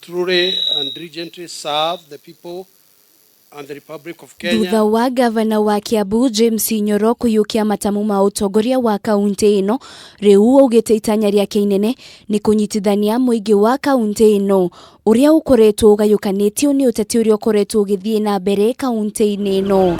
truly and diligently serve the people and the Republic of Kenya. Thutha wa gavana wa Kiambu James Nyoro kũiyũkia matamu ma ũtongoria wa kauntĩ ĩno, rĩu augĩte itanya rĩake inene nĩ kũnyitithania mũingĩ wa kauntĩ ĩno ũrĩa ũkoretwo ũgayũkanĩtio nĩ ũteti ũrĩa ũkoretwo ũgĩthiĩ na mbere kauntĩ-inĩ ĩno.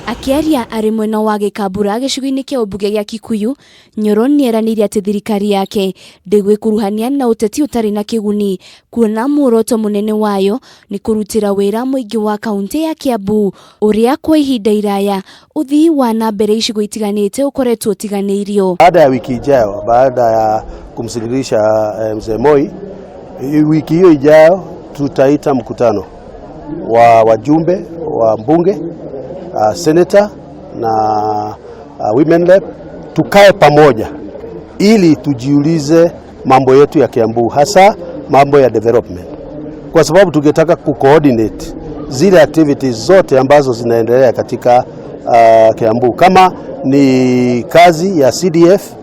Akĩaria arĩ mwena wa Gĩkambura gĩcigo-inĩ kĩa ũmbunge gĩa Kikuyu, Nyoro nĩeranĩire atĩ thirikari yake ndĩgwĩkuruhania na ũteti ũtarĩ na kĩguni kuona muoroto mũnene wayo nĩ kũrutĩra wĩra mũingĩ wa kauntĩ ya Kiambu ũrĩa kwa ihinda iraya ũthii wa na mbere icigo itiganĩte ũkoretwo ũtiganĩirio. Baada ya wiki ijayo, baada ya kumsindikiza mzee Moi, wiki hiyo ijayo tutaita mkutano wa wajumbe wa mbunge, senator na women rep, tukae pamoja ili tujiulize mambo yetu ya Kiambu, hasa mambo ya development, kwa sababu tungetaka kucoordinate zile activities zote ambazo zinaendelea katika Kiambu. Kama ni kazi ya CDF,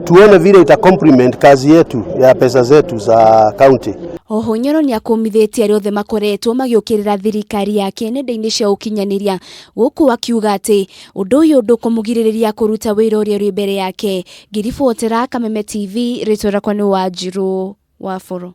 tuone vile ita complement kazi yetu ya pesa zetu za county. Oho Nyoro nĩ akũmithĩtie arĩa othe makoretwo magĩũkĩrĩra thirikari yake nenda-inĩ cia ũkinyanĩria gũkũ akiuga atĩ ũndũ ũyũ ndũkũmũgirĩrĩria kũruta wĩra ũrĩa ũrĩ mbere yake. Ngĩribotera Kameme TV, rĩtwa rĩakwa nĩ Wanjirũ wa Boro.